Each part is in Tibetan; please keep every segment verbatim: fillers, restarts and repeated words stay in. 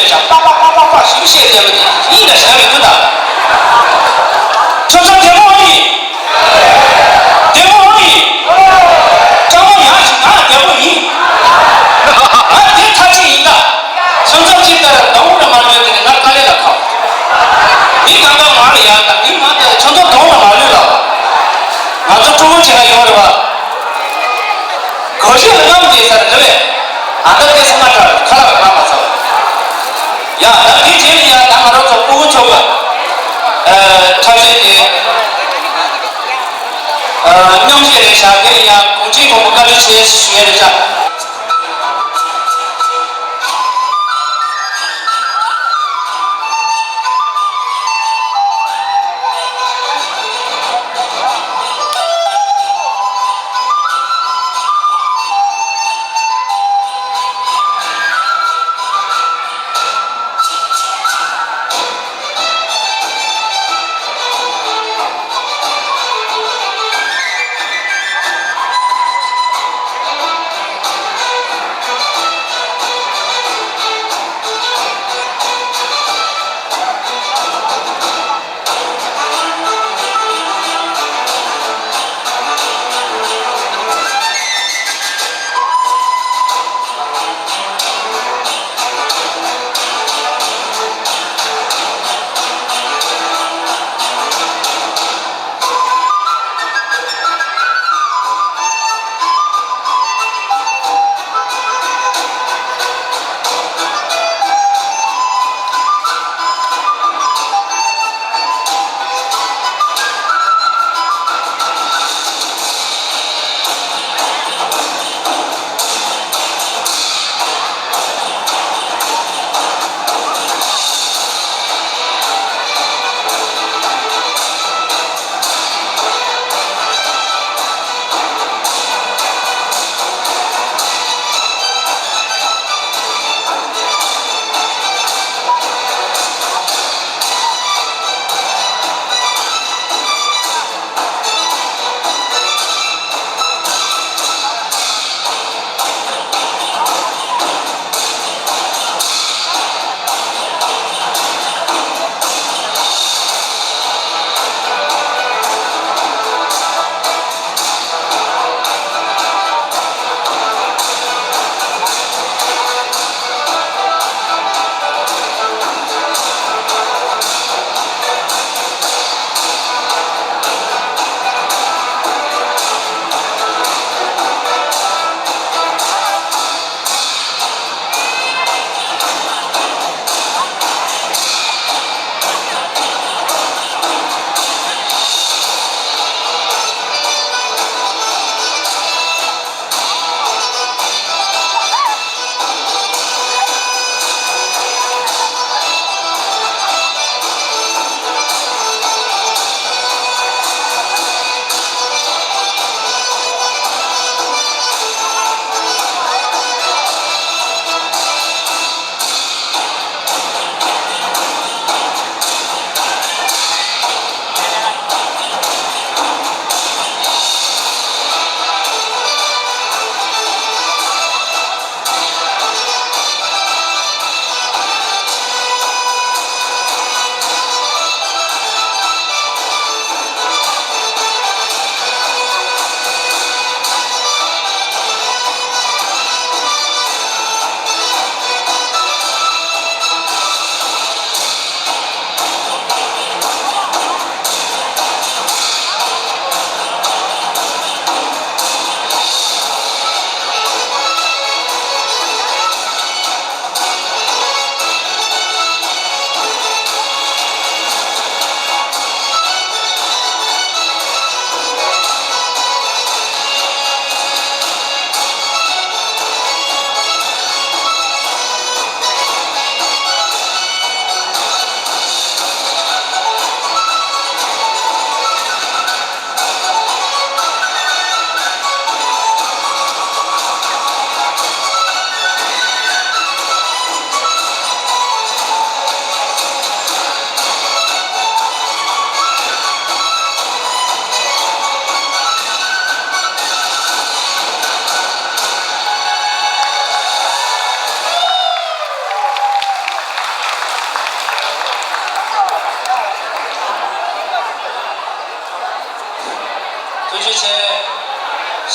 ཤ་པག་པག་པག་པག་པག་ཞིག་བཤད་བསྡད་པ་དེ་སྙིང་ལ་ཞག་རེ་ཐུག་ད། ཁྱོད་ཚོ་བདེ་མོ་ཨེ་ཡིན། བདེ་མོ་ཨེ་ཡིན། ཅང་མ་ཡང་ཞིག་ང་བདེ་མོ་ཡིན། ང་དེ་ཐག་ཆོད་ཡིན་ད། ཁྱོད་ཚོ་ཅིག་ལྟར་ཟླ་བོ་རེ་མ་ལོས་དེ་ནས་ང་དཀའ་ལས་ལ་ཁག་མི་གང་ག་ང་ལ་ཡག་དང་མི་མང་དང་ཁྱོད་ཚོ་ཟླ་བོ་རེ་མ་ལོས་ལ། ང་ཚོ་ཕྲུ་གུ་བྱེད་ན་ཡོང་རེད་བ། གོ་ཤེས་ལ་རྔམ་དེ་ས་རེད་བས། ཨ་ད་དེ་སེམས་མ་དྲག་ཁ་ལག་ག་མ་ཚ་བ། ཡ་ད་དེ་རྗེས་ལ་ཡ་ད་ང་རང་ཚོ་སྤུ་གུ་ཚོ་ག་ཨ་འཁྲབ་ཆས་དེ་ཨ་སྙོམས་བཤད་རེད་བཞག་དེ་ཡ་གུང་ཁྲན་གོང་མ་བཀའ་དྲིན་ཆེ་ཞུ་ཡ་རེད་བཞག་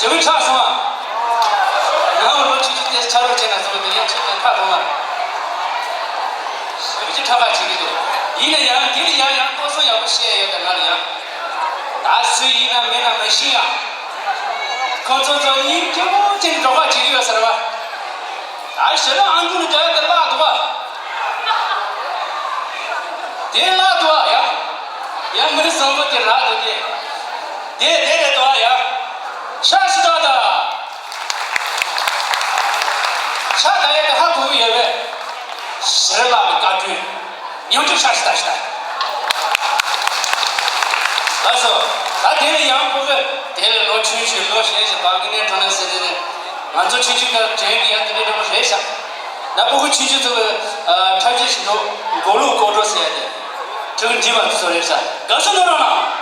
དེ་བས་ཁྲག་སོང་བ། ང་ལོ་ཆུང་ཆུང་དེ་ཆ་རོགས་བྱས་ན་བཟོ་དེ་ཡང་ཆེ་ཀྱང་ཁ་གཏོང་བ། བོད་ཀྱི་ཁྲག་ཁ་བྱེད་ཀྱི་འདུག་ཡིན་ན་ཡང་འདི་ལ་ཡང་ཡང་ལྟོ་སོ་ཡག་པོ་བཤད་ཡོད་དེ་ང་ལ་ཡང་། ད་སུ་ཡིན་ན་མེད་ན་མི་ཤེས་ཡ། ཁོ་ཚོ་ཚོ་སྙིང་རྗེ་མོ་བྱས་ནས་འགྲོ་ཁ་བྱེད་ཀྱི་ཡོད་ཟེར་བ། ད་ཞེ་ལ་ཨང་ཀི་ནས་འདྲ་དེ་བརླག་འདུག་བ། དེ་བརླག་འདུག་བ་ཡ། ཡ་མི་རིགས་བཟང་པོ་དེ་རག་འདུག་གི། དེ་དེ་རེད་འདུག་བ་ཡ། ཤ་ཞིག་ད་ད། ཤ་ད་ཡ་དེ་ཧ་གོ་གི་ཡོད་པས། ཞེ་ལ་བའི་བཀའ་དྲིན། ཉམས་ཆུང་ཤ་ཞིག་ད་ཞིག་ད། ལགས་སོ། ད་དེ་ལས་ཡང་ཕོ་བས་དེ་ལས་ལོ་ཆུང་ཆུང་ལོ་གཞན་ཞིག་བག་ནས་དྲང་ན་ཟེར་དེ་ནས་ང་ཚོ་ཆུང་ཆུང་ཁར་དྲན་གི་ཡང་དེ་འདྲ་འདྲ་པོ་རེད་ཤག་ད་ཕྲུ་གུ་ཆུང་ཆུང་ཚོ་གི་འཁྲབ་ཆས་ཤིག་འདུག་མགོ་ལོག་ལྐོག་འགྲོ་ཟེར་ཡ་དེ། ཕྲུ་གུ་འདྲིས་པ་ཚོ་རེད་ཤག་དགའ་བསུ་གནང་རོགས་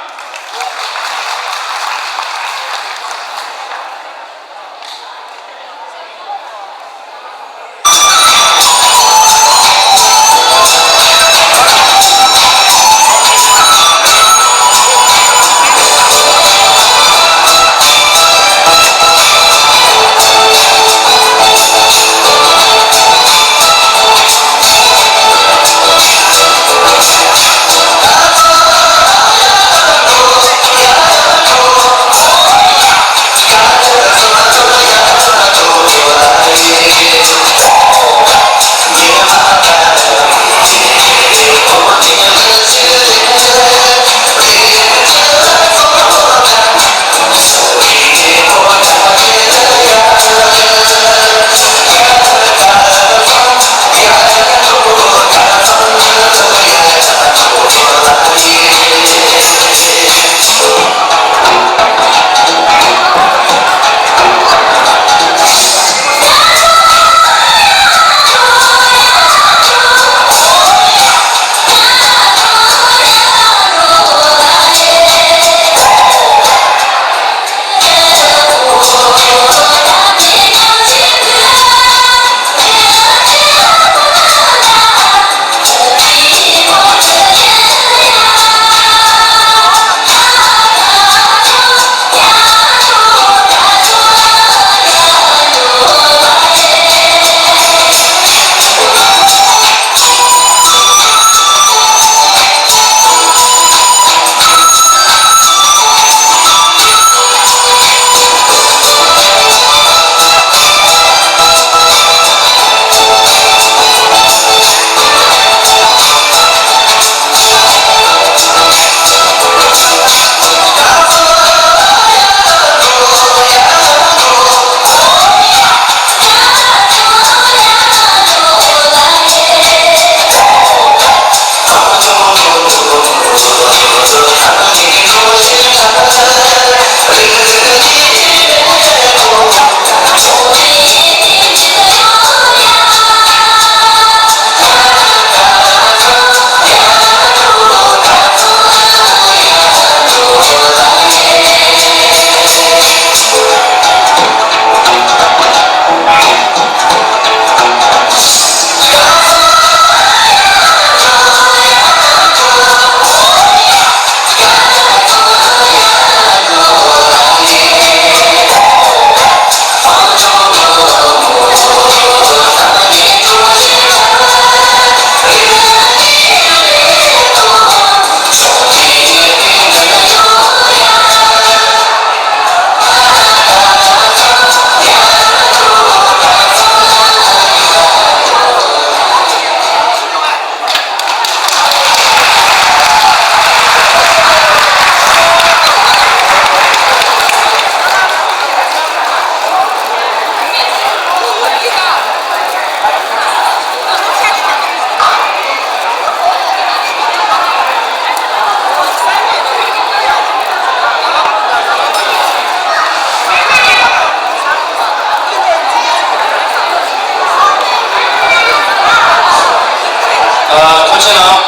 གནང་། ཐུགས་རྗེ་གནང་།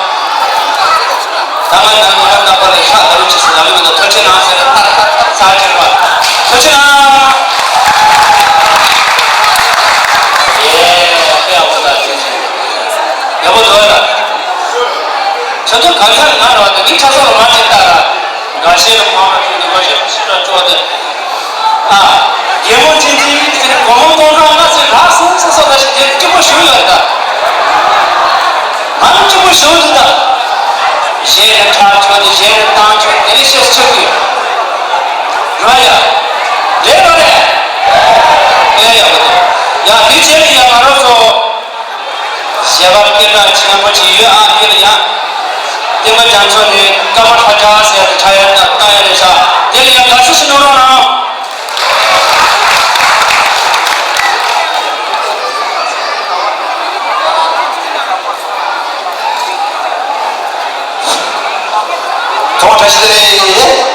ད་ང་ནང་མི་རྣམ་པ་ལ་ཤ་ད་རུ་ཅི་ཟེར་ལ་མི་མི་འདུག་ཐུགས་རྗེ་གནང་ཟེར་ནས་ཐག་ཐག་ཐག་ཚར་ཅིག་པ། ཐུགས་རྗེ་གནང་། ཡེ་དཔེ་ཡག་པོ་ད་ཐུགས་རྗེ་ཡག་པོ་འདུག་ལ། ཁྱོད་ཚོ་ག་ཚར་ང་ར་བ་དེ་ངའི་ཁྲ་ས་ལ་མ་ཅིག་ལྟ་ར། འགའ་ཤས་ལ་ཕངས་ར་ཁྱོད་འདི་འགའ་ཤས་ལ་ཕྱི་ར་སྤྲོ་བ་དེ། ཨ། རྒན་མོ་ཅན་ཅན་གྱི་དེ་ནས་སྒོར་མོ་སྟོང་ཕྲག་ལྔ་ཙམ་རག་སོང་ཟེར་སོང་། ད་ཞིག་དེ་སྐྱིད་པོ་ཞུ་ཡོད་ད། ང་སྐྱིད་པོ་ཞུ་འདུག་ད། གཞས་རེ་འཁྲབ་ཆོག་དེ་གཞས་རེ་བཏང་ཆོག་དེ་རེ་བཤད་ཆོག་གི། རེད་ཡ། རེད་རེད། ཨེ་ཡ་བ་དེ། ཡ་དེ་བྱས་ནས་ཡ་ང་རང་ཚོ། གཞས་པ་སྐད་གྲགས་ཆེན་པོ་ཅིག་ཡོད་ཨ། དེ་ལ་ཡང་། སྟོན་པ་རྒྱ་མཚོ་ནས་སྐར་མ་ཁྲ་ཁྲ་ཟེར་ཏེ་ཁྲ་ཡ་བཏང་ཡ་རེད་ཤག་དེ་ལ་ཡང་དགའ་བསུ་ཞིག་གནང་རོགས་གནང་། ཚོགས་བཀྲ་ཤིས་བདེ་ལེགས།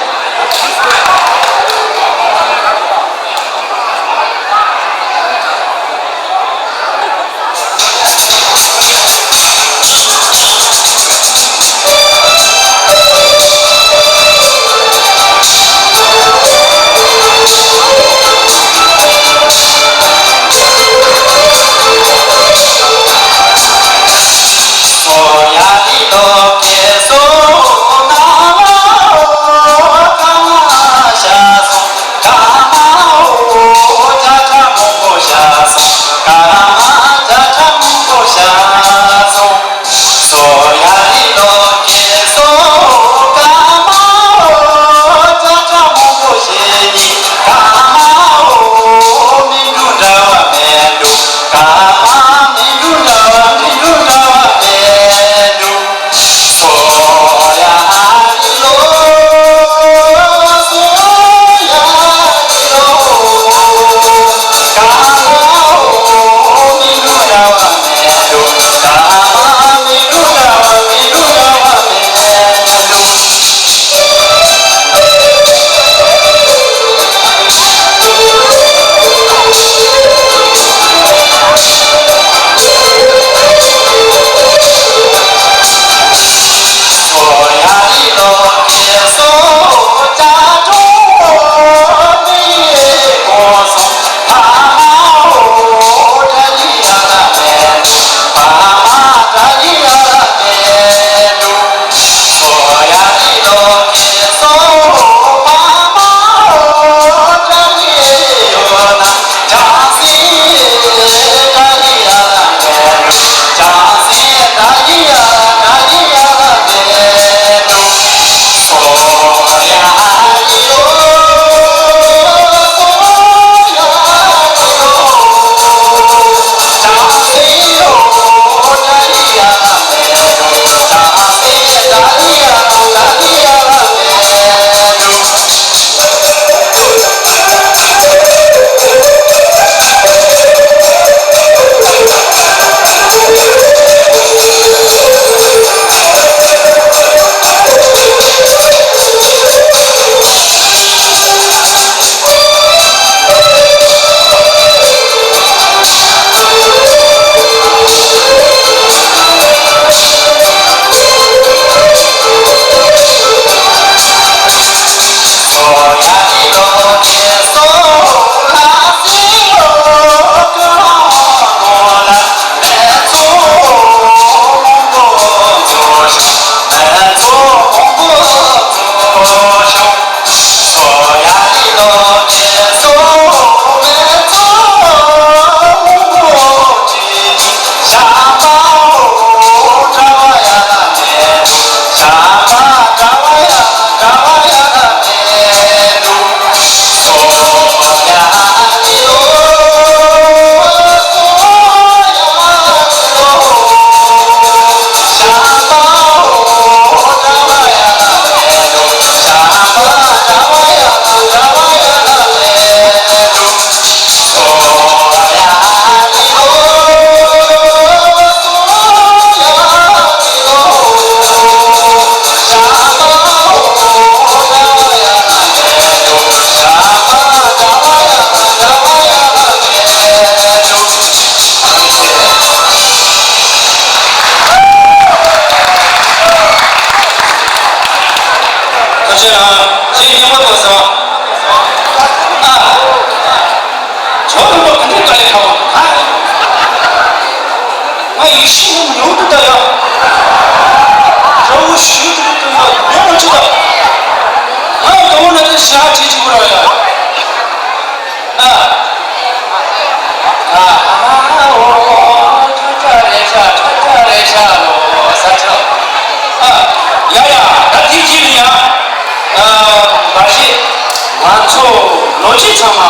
ལོ་རྒྱུས་ཚང་མ་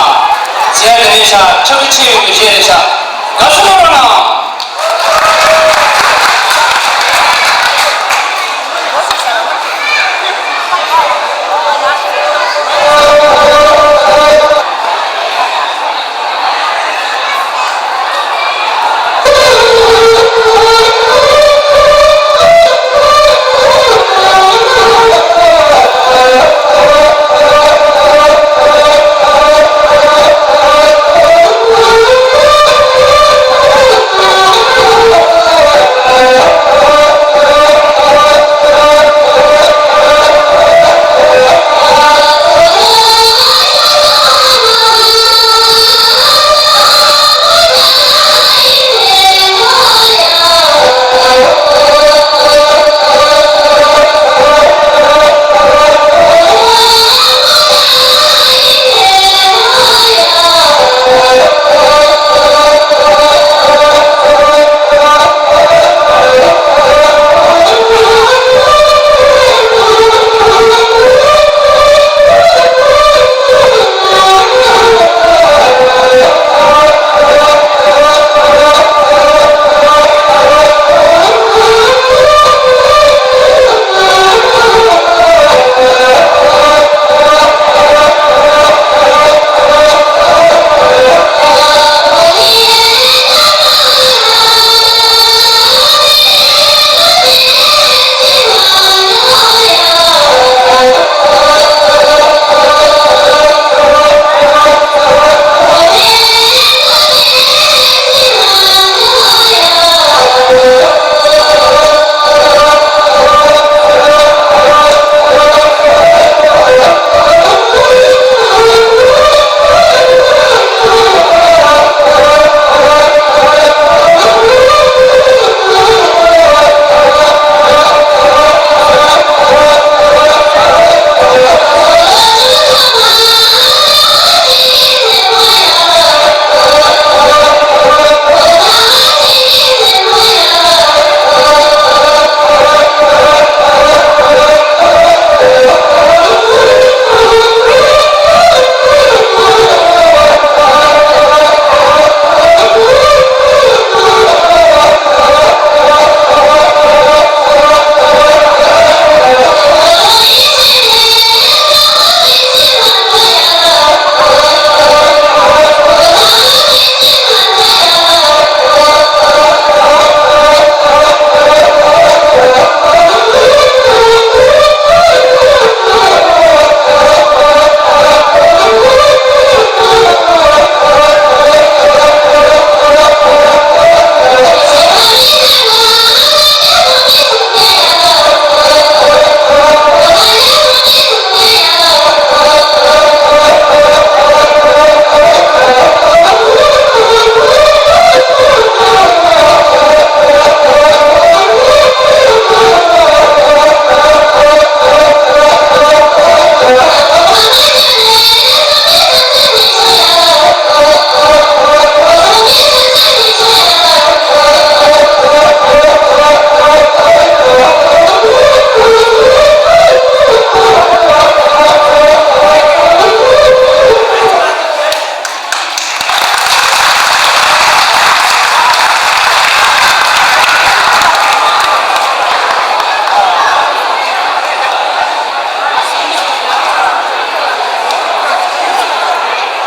མཇལ་དེ་རེད་ཤག་ཁྲི་ཆེ་བའི་མི་རྗེ་རེད་ཤག་དགའ་བསུ་གནང་རོགས་གནང་།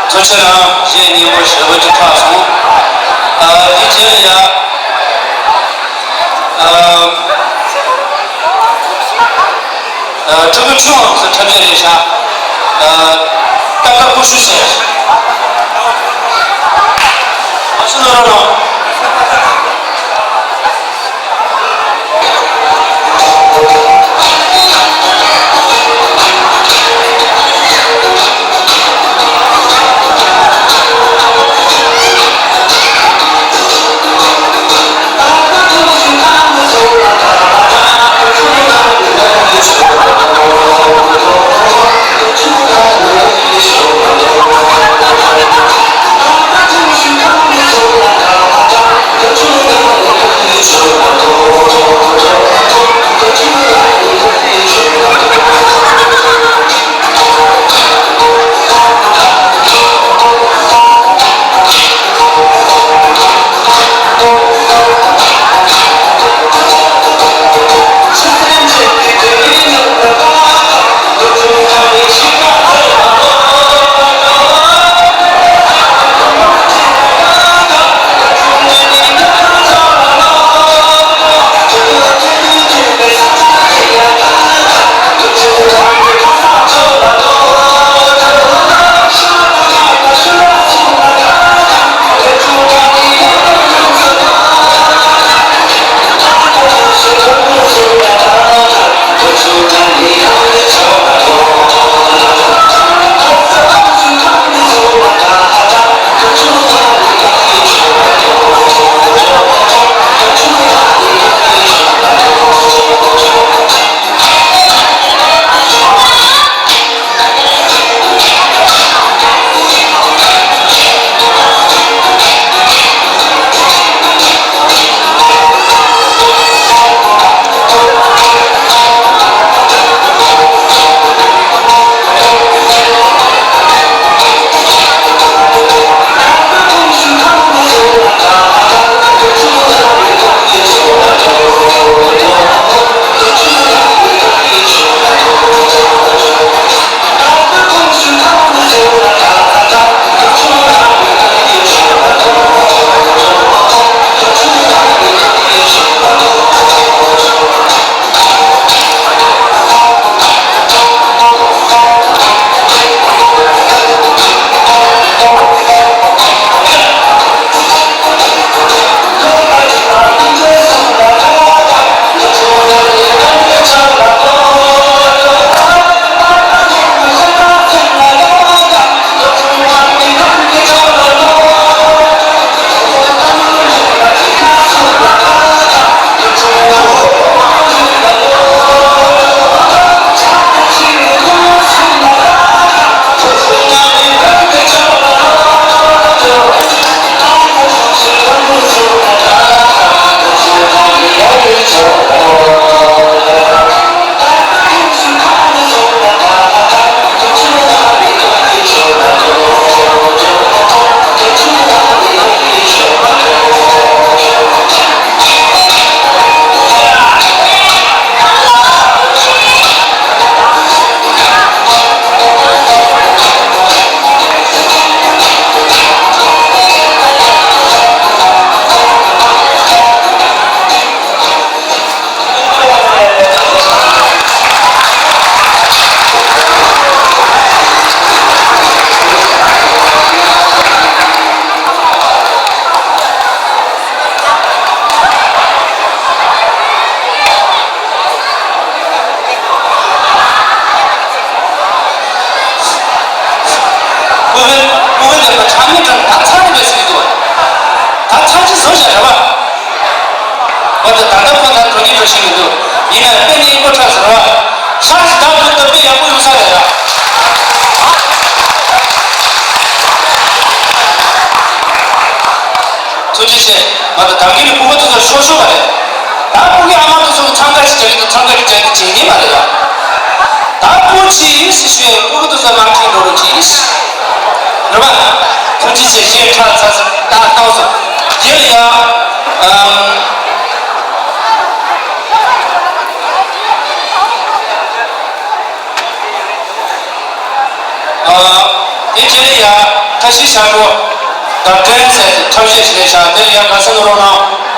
ཐུགས་རྗེ་གནང་། གཞས་སྙན་པོ་ཞེ་པོ་ཅིག་གྲགས་སོང་། ཨ། དེ་རྗེས་ལ་ཡ། ཨ། ཨ། ཕྲུ་གུ་ཆུང་བ་ཚོ་འཁྲབ་ཆས་རེད་ཤག་ཨ། སྟབས་ཀ་ཀུ་ཤུ་བྱས། ཨ། སུ་ནོར་རོ། ད་ལྟ་ཁོ་ད་འགྲོ་གི་འགྲོ་བཞིན་མི་འདུག་ཡིན་ན་དཔེ་ནི་སྐུ་ཕྲག་ཟེར་བ། ཤར་གྱི་ད་ཁོ་ད་དཔེ་ཡག་པོ་ཡོང་ས་རེད་ད། ཐུགས་རྗེ་ཆེ། ང་ད་དམ་གྱི་ནི་ཕྲུ་གུ་དེ་ཚོ་ཤོར་ཤོར་བ་རེད། ད་ཕྲུ་གུའི་ཨ་མ་དེ་ཚོ་འཚང་ཁ་ཞིག་རྒྱག་གི་འདུག་འཚང་ཁ་ཞིག་རྒྱག་གི་བྱེད་ཀྱིན་མ་རེད་ད། ད་སྤོ་ཆི་ཟེར་ཞུ་ཡ་ཡིན། ཕྲུ་གུ་དེ་ཚོ་མར་ཁྲིད་འགྲོ་རོགས་གྱིས། རེད་པ། ཐུགས་རྗེ་ཆེ། ཞེས་ཁྲ་ཚ་ཚ་ད་ལྟ་སོང་། རྗེས་ལ་ཡ། ཨམ། ཨ། དེ་རྗེས་ལ་ཡ། ཁ་ཤས་ཤར་འགྲོ། ད་ཏྲེན་ཟེར་ཐབས་ཤེས་ཤིག་རེད་ཤག་དེ་ལ་ཡ་དགའ་བསུ་གནང་རོགས་གནང་།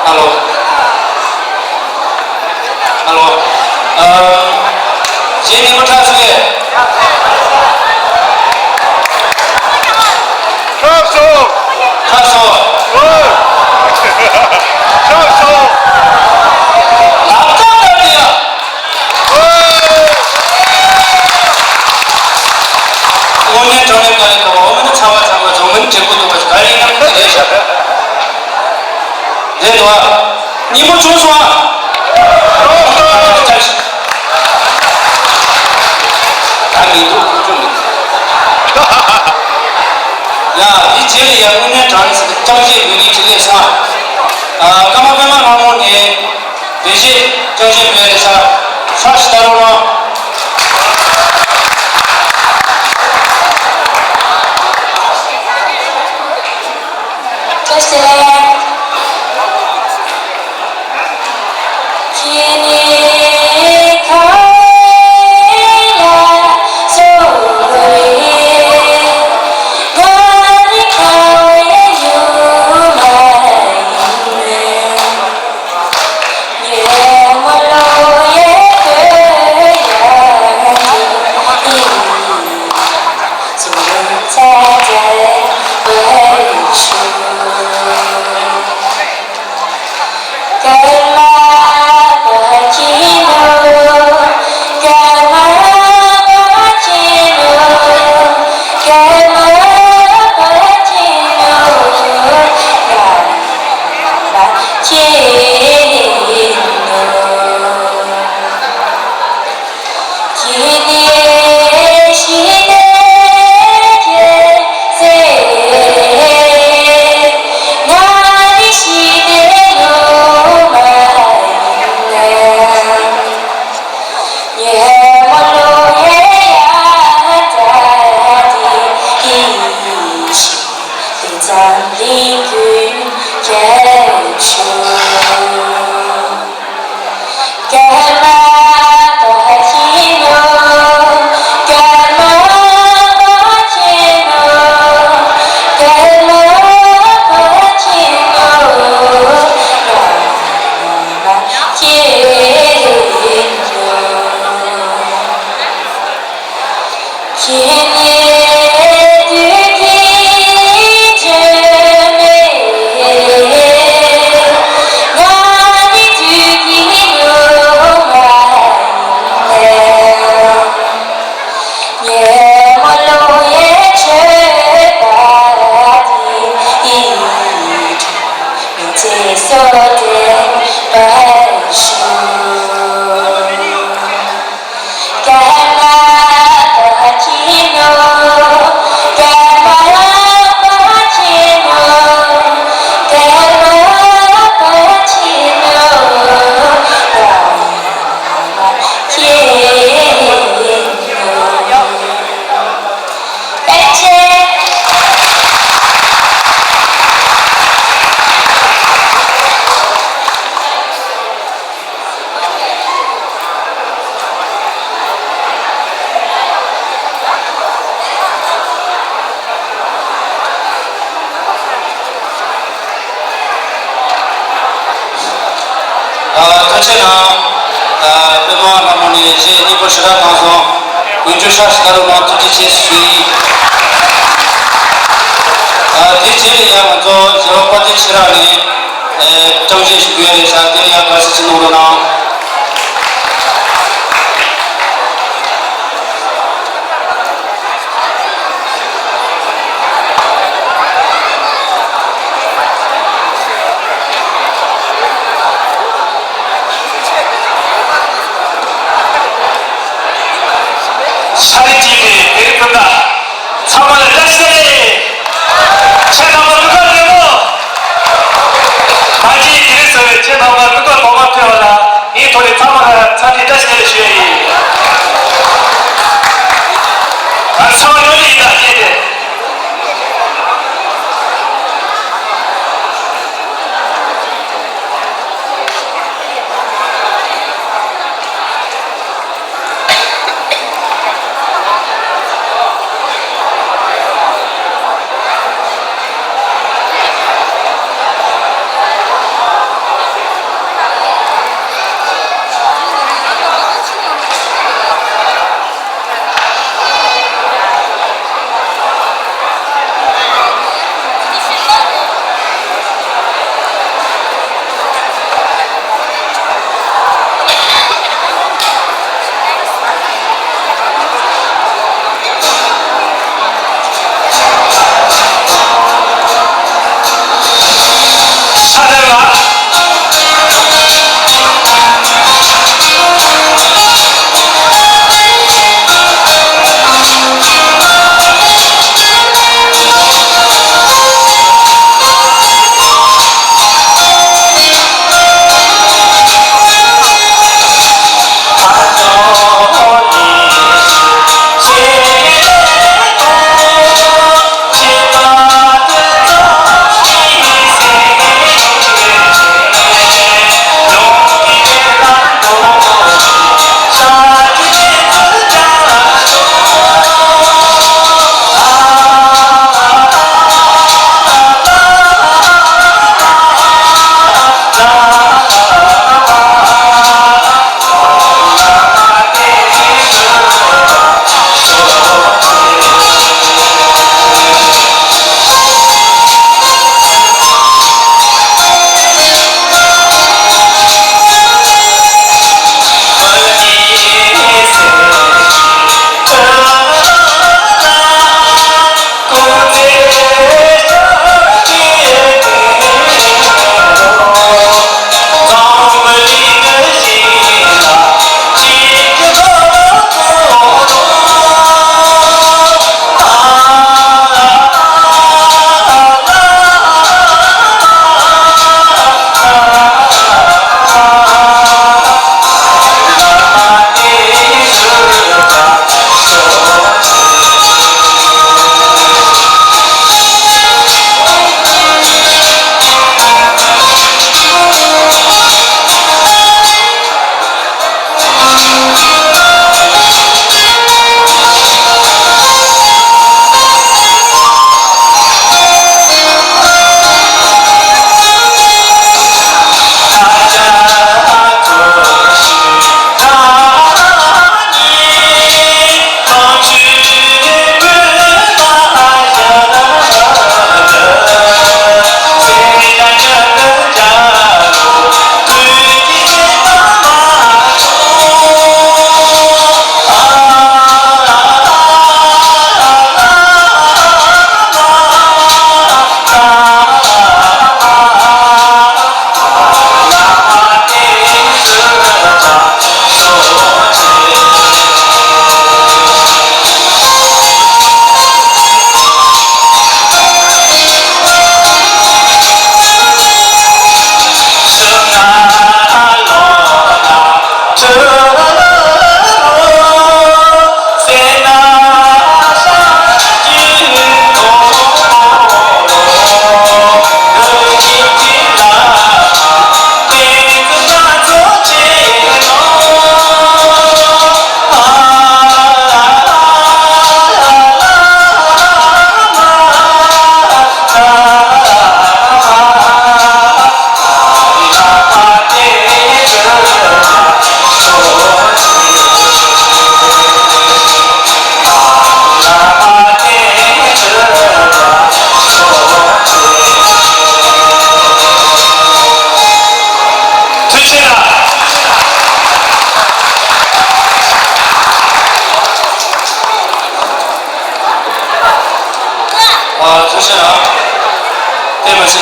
ཨ་ལོ། ཨ་ལོ། ཨ། གཞས་སྙན་པོ་གྲགས་སོང་ངས། གྲགས་ སྙིང་པོ་བྱུང་སོང་ཨ། ད་མི་འདུག་ཁོ་ཚོ་མི་འདུག་ཡ། དེ་རྗེས་ལ་ཡ་དངོས་གནས་དྲང་གནས་ཅང་ཅེ་བོད་ཡིག་ཅིག་སླེབས་སོང་ཨ། ཨ། ཀརྨ་པདྨ་ལྷ་མོ་ནས་བོད་གཞས་ཅང་ཅེ་བོད་རེད་ཤག་ཧྲ་ཞིག་ལྟ་རོགས་གནང་། བཀྲ་ཤིས་བདེ་ལེགས། ཐུགས་རྗེ་གནང་། པདྨ་ལྷ་མོ་ནས་གཞས་སྙིང་པོ་ཞེ་དྲག་བཏང་སོང་། འོས་སྦྱོར་ཤ་ཞིག་ལྟ་རུ་མང་ཐུགས་རྗེ་ཆེ་ཞུ་ཡིན། དེ་རྗེས་ལ་ཡང་ང་ཚོ་ཟེ་བ་དཔལ་ལྡན་ཆོས་གྲགས་ནས་ཅང་གཞས་ཤིག་དགོས་རེད་ཤག་དེ་ལ་ཡང་དགའ་བསུ་ཅིག་གནང་རོགས་གནང་། ཤ་རི་ཅི་ཏེ་དེ་རིང་ཁོ་ན་ཚང་མ་ལ་བཀྲ་ཤིས་བདེ་ལེགས། ཁྱེད་རྣམ་པ་སྤུ་གུ་ལེགས་མོ། མ་གཅིག་དེ་རིང་བཟོ་བའི་ཁྱེད་རྣམ་པ་སྤུ་གུ་གོང་མ་ཕེབས་པ་ལ་ངའི་ཐོག་ནས་ཚང་མ་ལ་འཚམས་འདྲི་བཀྲ་ཤིས་བདེ་ལེགས་ཞུ་ཡ་ཡིན། ང་ཚང་མ་ཡོང་གི་ཡིན་ད་ཅེས་ཏེ།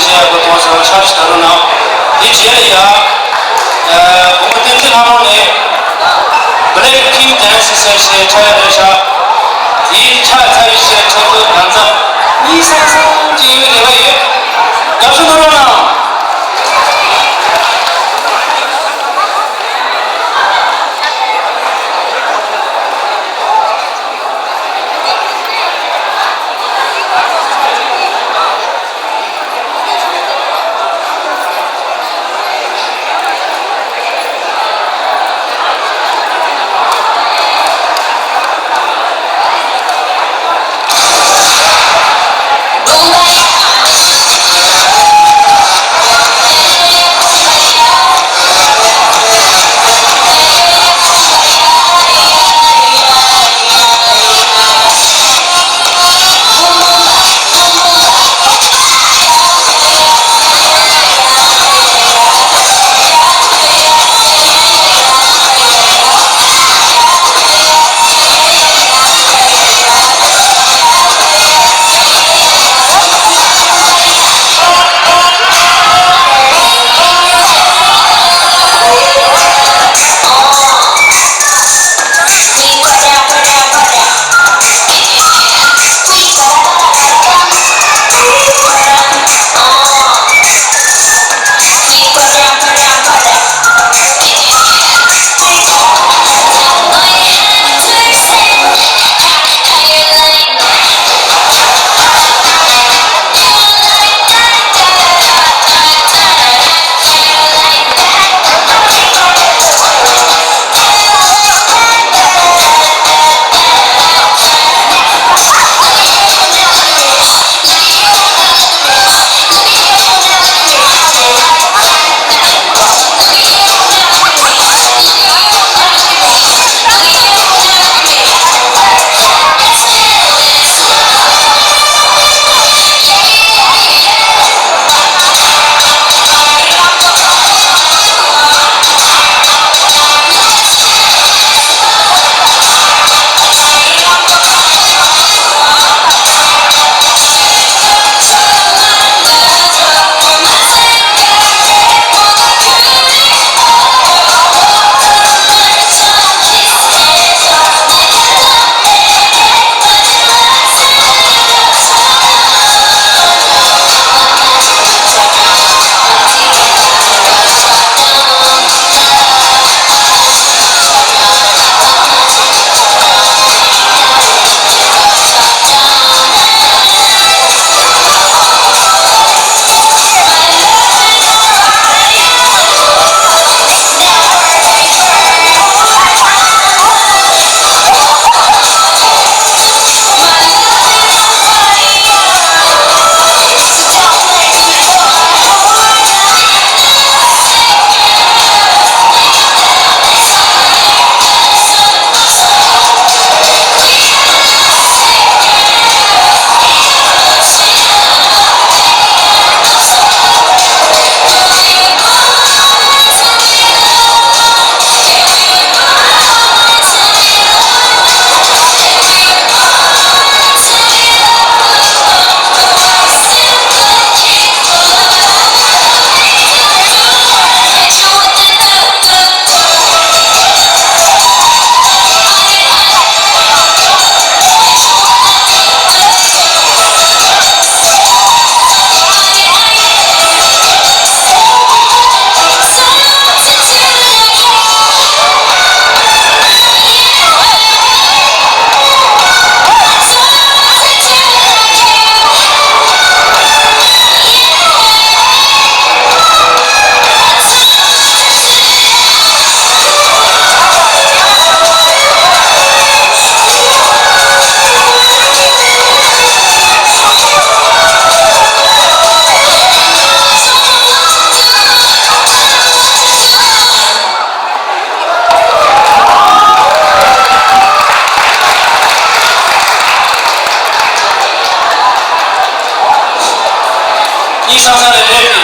ཞེས་པའི་སྐོར་སོགས་ཆ་ཞིག་ད་རུང་གནང་། དེ་རྗེས་ལ་ཡ། ཨ། བུ་མོ་བསྟན་འཛིན་ལྷ་མོ་ནས་Black Pink Dance ཟེར་ཞེས་འཁྲབ་ཡ་རེད་ཤག་དེའི་ཕྱག་འཚལ་ཞེས་འཁྲབ་རྒྱུ་ཡང་ཚ་གཉིས་སང་སང་ཅིག་ཡོད་རེ་བ་ཡོད། རྒྱབ་སྐྱོར་གནང་རོགས་གནང་། ཡིན་ས་ས་རེ་རེ་